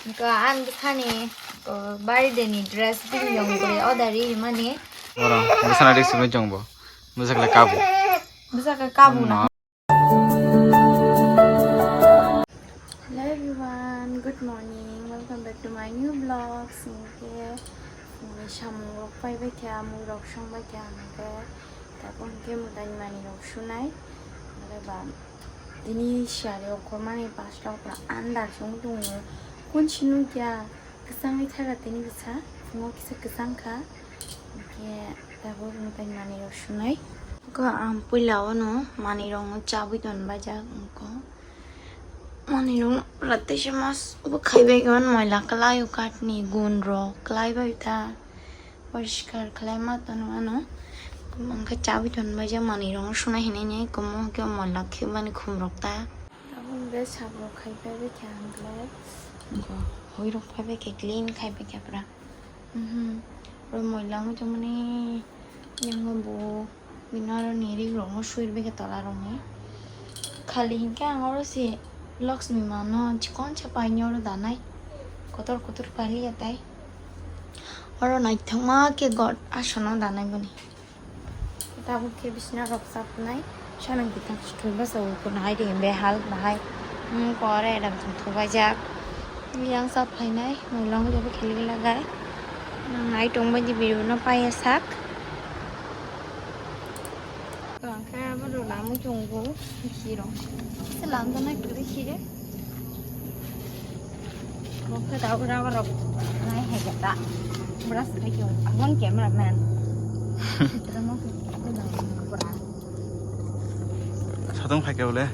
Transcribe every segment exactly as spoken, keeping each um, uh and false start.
Ko ang bwsani, ko birthday ni dress bini yong guri order ri mani. Oro, bwsana ri sumai jongbo. Bwsakle kabu. Bwsakle kabu na. Hello everyone, good morning. Welcome back to my new vlog. Singke, mui samung rok pai bai kha, mui rok song bai kha, hingke, tabuk hingke mwtai mani rok sunai. Hingke ba, Tini siyari okhormani pasta okra andar song tongo. Kun sinukya kwchangwi thaka tini bwsa. Phungo kisa kwchang kha. Hingkhe tabuk mwtai manwi rok sunai. Ko ang puila ono manwi rokno chabwi tonbajak wngkho. Manwi rokno pura teisa mas bo khaibai gon moila kwlai o katni gun rok kwlai bai ta. Poriskar khlai ma tono ano. Hwnkhe chabi tonbaijak manwi rok suna hinwi ni kumo hwnkhe moila khibani khum rok ta. Abo hwnkhe sabo khai phaibai kha hwnkhe. Hoi rok phaibai khe clean khai bai kha pura. Mhm. Oro moila wngwi tongmani yango bo. Bini aro ni ring rok no sui rwbaikha tola rok ni. Khali hinkhe ang oro se Lakshmi ma no chikon cha paini oro danai. Kotor kotor paliya tai. Oro naithokma khe god aswk no danai boni. Tabuk khe bisina rok chapnai. Sanang kitang thwi basa o kunai de behal bahai. Hmm, pore adam thung thubaijak. Yang sap phainai. Mulang jobo kheli lagai. Nang nai tong bai di biru no paiya sak. Ang khe abo rwlamwi tongo, bisi rok. Se lamjaknai kwrwi khe. Bo khe da ura borok nai hai khe ta. Bwraswk hai khe, aboni camera man. Sitwrwngno khe bwrang. Satung phai khe bole?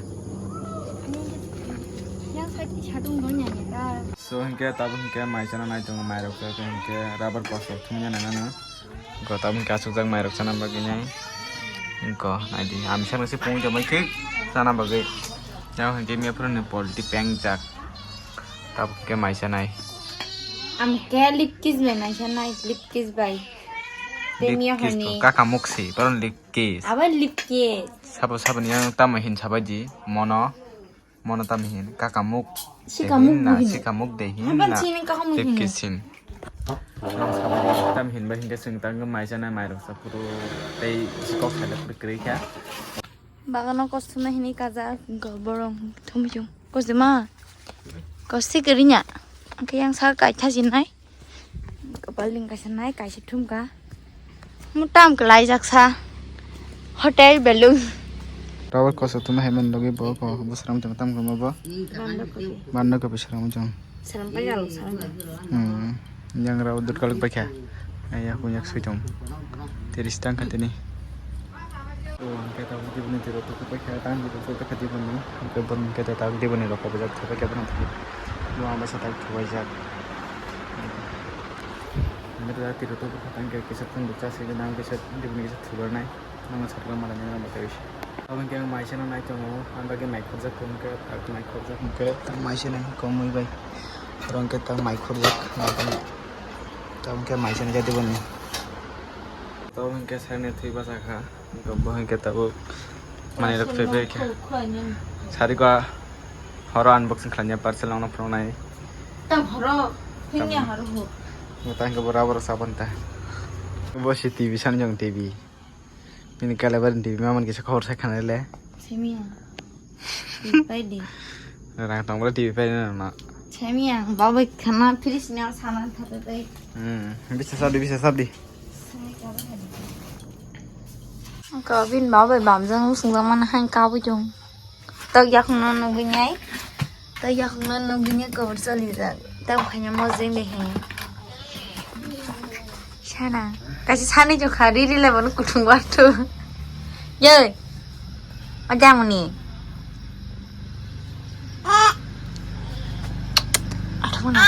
Yang side ni satung dong ya ta. So hinkhe tabuk hinkhe mai chana nai tongo, mai rok chai hinkhe rubber kosok thumya nang ano. Go tabuk hinkhe achukjak mai rok chana bagwi nai. Go naidi, ami sakno se pung jomai thik chana bagwi. Yang hinkhe miya phuru ni polti peng jak. Tabuk hinkhe mai chanai. Am ke lip kiss bai mai chanai, lip kiss bai. Te miya hani. Kaka muksi, paron lip kiss. Abo lip kiss. Sabo sabo ni yang tamo hin sabai di, mono. Mono tamo hin, kaka muk. Sika muk na, sika muk de hin na. Haban sini kaka muk hin. Tip kisin. Tam hin ba hin ke sing tang mai chana mai rok sa puru tei sikok sa da puru krei kha. Bagano kostumna hini kaja go borong thum jung. Kosdema. Kosti kerinya. Ke yang sa kai tha jinai. Kapal ling kaisa nai, kaisa thumka. Mutam kwlai jaksa. Hotel belung. Rubber koso tuma hai man logi bo ko, bo sram jang tam ko bo. Bando kopi. Bando kopi sram jang. Sram pa jalo sram jang. Hmm. Yang rau dut kaluk bakha. Ai ya kunyak sui jong. Tiris tang katini. Hingke tabuk diboni tiro tuku paikha, tang tiro tuku paikha diboni. Hingke borok hingke tabuk diboni rok kobojak, thok paikha borok hingke. Bo ang basa tabuk thubaijak. Hingke tabuk tiro tuku paikha, hingke kisa phone bo charge rwgwi nang kisa diboni kisa thubarnai. Nang sakla mala nini nang bwtwi. Abo hingke ang mai seno nai tongo, ang bagwi mai khorjak hingke, tabuk mai khorjak hingke. Mai seno komui bai. Oro hingke tabuk mai khorjak, mai khorjak. Tabuk hingke mai seno jadi boni. Tabuk hingke sani thwi basa kha. Bo hingke tabuk manwi rok phaibai khe. Sari kha horo unboxing khlaina parcel nokno phunuknai. Tam horo, phinya horo ho. Bo ta hingke bo rubber sabon ta. Bo si T V sani jong T V. Bini caliber ni T V mamani kisa khobor sai khanai le. Simiya. Pai di. Rang tong bole T V pai na na. Semi ang babai khana fridge ni sana thapa pai. Hmm, bisa sabdi, bisa sabdi. Kabin babai bamjang sungjaman hai kabu jong. Tak yak no nugui nai. Tak yak no nugui nai kabur chali jak. Tak khanya mojeng de hai. Sana. Kasi sani jo khari ri le ban kutung watu. Ye. Ajamuni. Athma na.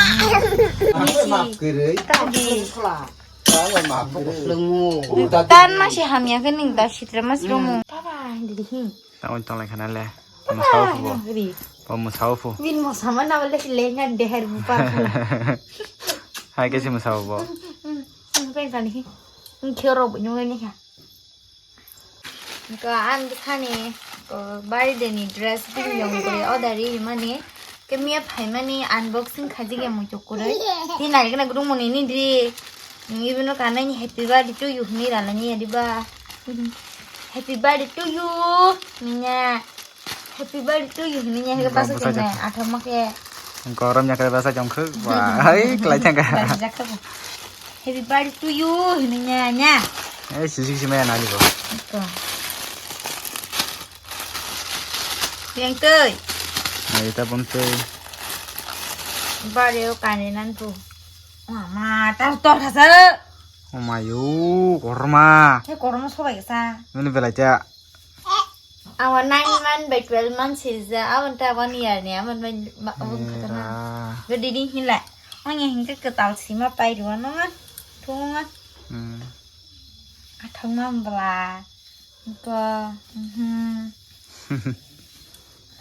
Misi. Map kiri. Tadi. Tadi map kiri. Tan masih hamya ke ning ta sitra mas romo. Papa, didi hin. Tamo tong lai khana le. Papa, musao phu bo. Nang ri. Papa musao phu. Bin mo sama na le le na deher bupa. Hai ke si musao bo. Ang pe kan hi. Ang khero bo nyong ni ha. Ko ang thani ko birthday ni dress bin yong ko order ri mani. Kemiya phaimani unboxing khaijak ya muitu kwrwi. Tei naikhe naikhe rwngmani ni di. Ibono kanai ni happy birthday to you hinwi rana ni ya diba. Happy birthday to you. Niya. Happy birthday to you hinwi ya hwnkhe basa bwsa chengnai athama khe. Gorom ya khe basa chong khuk ba. Hai klai thang kha. Basa jak kha. Happy birthday to you hinwi ya nya. Eh sisi sisi maya nani bo. Ko. Yang tei. Nai ta bom tei. Bare o kani nan tu. Mama, ta tor khasa. O mayu, korma. He korma sobai sa. Nini belai ta. Awa nine month by twelve month sija, awan ta one year ni, awan bai ma-, awan khatama. Era. Ga didi hinla. Anya hingke ketal sima pai ruwa no nga. Thunga. Hmm. Athang ma bla. Ko. Mhm.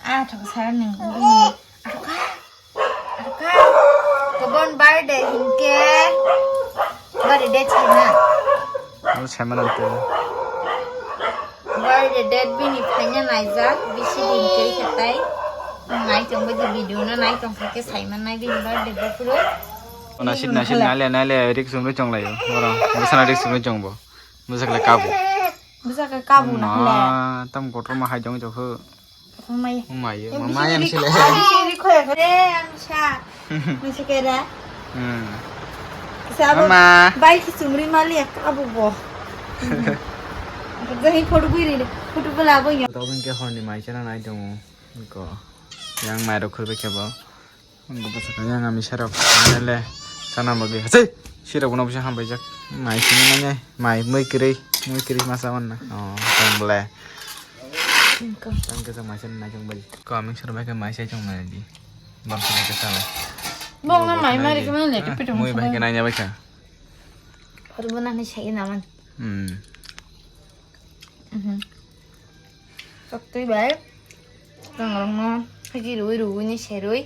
Ah, thok sa ni. Aroka. Aroka. Kebon birthday hingke. Birthday date sana. Ano saiman anto. Birthday date bini phaina naijak, bisi din khe khatai. Nai tong bai di video no nai tong kha khe saiman nai bini birthday bo phuru. Nasit nasit nale nale rik sumri chong layo. Ora, bwsana rik sumri chong bo. Bwsak le kabu. Bwsak le kabu na hale. Ma, tam kotor ma hai jong jokho. Maya. Maya, maya msile. Bisi ri khoya khe. Eh, ang sa. Misi kera. Hmm. Sa abo. Mama. Bai ki sumri mali ya kabu bo. Jahi photo gui ri. Photo bela bo yo. To bin ke horni mai chana nai tongo. Ko. Yang mai rok khurbe ke bo. Ang bo sakha yang ami serok. Nale. Sana bagi. Hei. Sirok bono bisa hambai jak. Mai sini nanya. Mai mui kiri. Mui kiri masa wan na. Oh, tong bole. Tang ke sama sen na jong bai. Ko aming sir bai ke mai sai jong na di. Bang sini ke sama. Bong na mai mari ke mana le, pitung. Mui bai ke nanya bai ka. Baru mana ni sai na man. Hmm. Mhm. Sok twi bai. Tang rong no. Haji rui rui ni serui.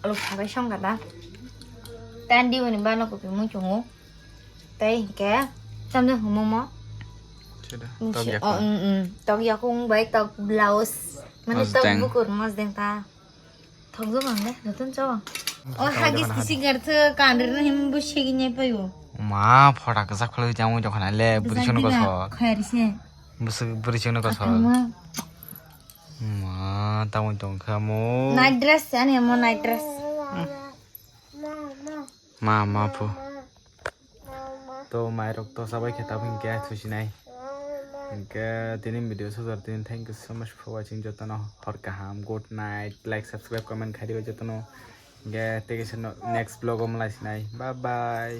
Alu phabai song kata. Tandi wani bano kopi mui chungu. Tei hingke, chamjak hwnmungmo. Sida, tok yakung. Oh, mm, mm. Tok yakung bai tok blouse. Mane tok bukur mosdeng ta. Thokjak ang de, jotono chao. Oh, hagis kisi garthe kanrir na him bu segi nyai payo. Ma, phoda kwchak khwlai jang ui dokha na le, bwrwi chwngno kosok. Khayari se. Bwswk bwrwi chwngno kosok. Ma, tamo tong kha mo. Night dress, ani mo night dress. Ma, ma phu. To mairok to sabai khe tabuk hinkhe thusinai. Hinkhe tini video sojor tini, thank you so much for watching, jotono hor kaham, good night, like, subscribe, comment khai dibai jotono. Hinkhe tei kaisa no-, next vlog o malai sinai. Bye bye.